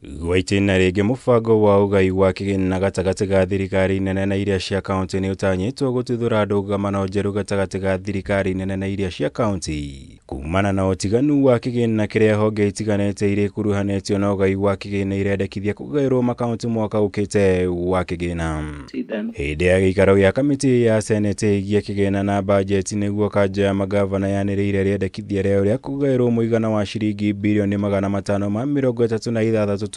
Gwa itĩna rĩngĩ mũbango wa ũgai wa kĩgĩna gatagatĩ ga thirikari nene na iria cia kauntĩ nĩ ũtanyĩtwo gũtuthũra ndũgamano njerũ gatagatĩ ga thirikari nene na iria cia kauntĩ kumana na ũtiganu wa kĩgĩna kĩrĩa honge itiganĩte iria ikuruhanĩtio na ũgai wa kĩgĩna irendekithia kũgaĩrwo makaunti mwaka ũkĩte wa kĩgĩna. Hĩndĩ ya gĩikaro gĩa kamĩtĩ ya seneti ĩgiĩ kĩgĩna na bajeti nĩguo kanjo ya magavana yanĩrĩire rĩendekithia rĩayo rĩa kũgaĩrwo mũigana wa ciringi birioni 536.8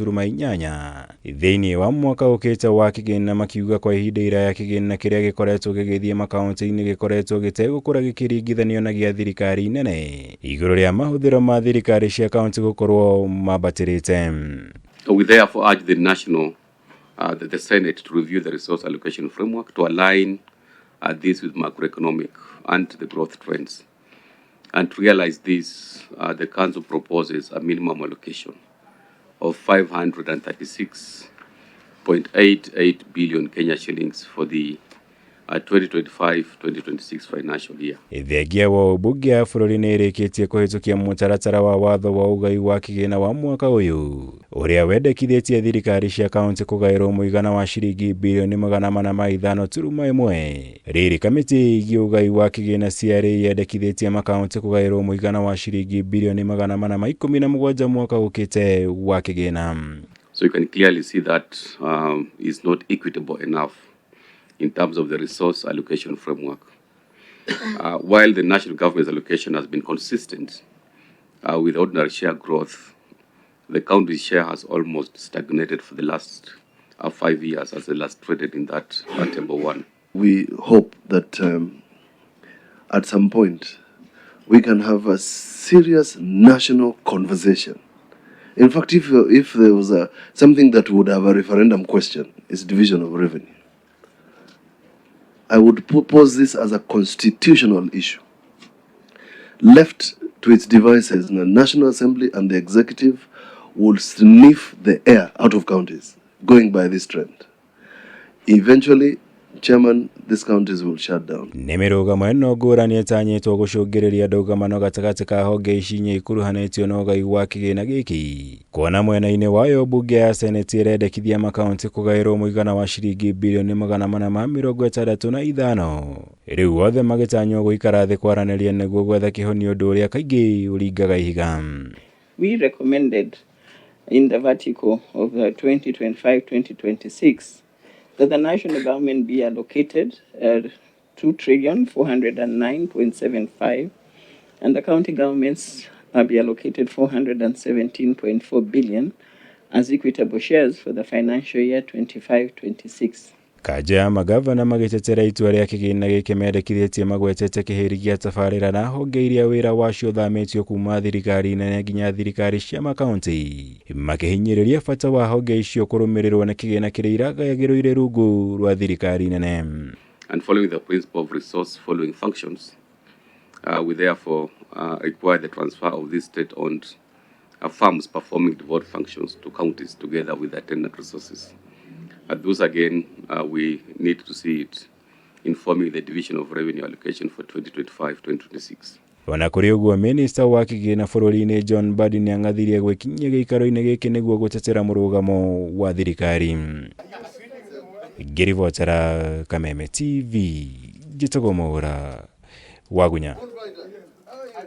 thĩinĩ wa mwaka ũkĩte wa kĩgĩna, makiuga kwa ihinda iraya kĩgĩna kĩrĩa gĩkoretwo gĩgĩthiĩ makaunti-inĩ gĩkoretwo gĩtegũkũra gĩkĩringithanio na gĩa thirikari nene, igũrũ rĩa mahũthĩro ma thirikari cia kaunti gũkorwo mambatĩrĩte. We therefore urge the national, the Senate to review the resource allocation framework to align this with macroeconomic and the growth trends. And to realize this, the Council proposes a minimum allocation of 536.88 billion Kenya shillings for the 2025-2026 financial year. Thengia wa mbunge ya bũrũri nĩ ĩrĩkĩtie kũhĩtũkia mũtaratara wa watho wa ũgai wa kĩgĩna wa mwaka ũyũ, ũrĩa wendekithĩtie thirikari cia kaunti kũgaĩrwo mũigana wa ciringi birioni 405.1. Rĩrĩ kamĩtĩ ĩgiĩ ũgai wa kĩgĩna CRA yendekithĩtie makaunti kũgaĩrwo mũigana wa ciringi birioni 417 mwaka ũkĩte wa kĩgĩna. So you can clearly see that is not equitable enough in terms of the resource allocation framework. While the national government's allocation has been consistent with ordinary share growth, the county share has almost stagnated for the last 5 years, as illustrated in that table one. We hope that at some point we can have a serious national conversation. In fact, if there was something that would have a referendum question, it's division of revenue. I would propose this as a constitutional issue. Left to its devices, the National Assembly and the executive will sniff the air out of counties, going by this trend. Eventually, Chairman, these counties will shut down. Nĩ mĩrũgamo ĩno ngũrani ĩtanyĩtwo gũcũngĩrĩria ndũgamano gatagatĩ ka honge ici inya ikuruhanĩtio na ũgai wa kĩgĩna gĩkĩ, kuona mwena-inĩ wayo mbunge ya seneti ĩrendekithia makaunti kũgaĩrwo mũigana wa ciringi birioni 465. Rĩu othe magĩtanywo gũikara thĩ kwaranĩria nĩguo gwetha kĩhonia, ũndũ ũrĩa kaingĩ ũringaga ihiga. We recommended in the vertical of the 2025-2026 that the national government be allocated 2 trillion 409.75 and the county governments be allocated 417.4 billion as equitable shares for the financial year 25-26. Kanja ya magavana magĩtetera itua rĩa kĩgĩna gĩkĩ mendekithĩtie magwetete kĩhĩri gĩa tabarĩra na honge iria wĩra wacio ũthamĩtio kuma thirikari nene nginya thirikari cia makaunti, makĩhinyĩrĩria bata wa honge icio kũrũmĩrĩrwo nĩ kĩgĩna kĩrĩa iragayagĩrwo irĩ rungu rwa thirikari nene. And following the principle of resource following functions, we therefore require the transfer of these state-owned firms performing devolved functions to counties together with attendant resources. Those again, we need to see it informing the division of revenue allocation for 2025-2026. Ona kũrĩ ũguo, minista wa kĩgĩna bũrũri-inĩ John Mbadi nĩ ang'athirie gwĩkinyia gĩikaro-inĩ gĩkĩ nĩguo gũtetera mũrũgamo wa thirikari. Ngĩribotera Kameme TV, njĩtagwo Mwaũra Wagunya.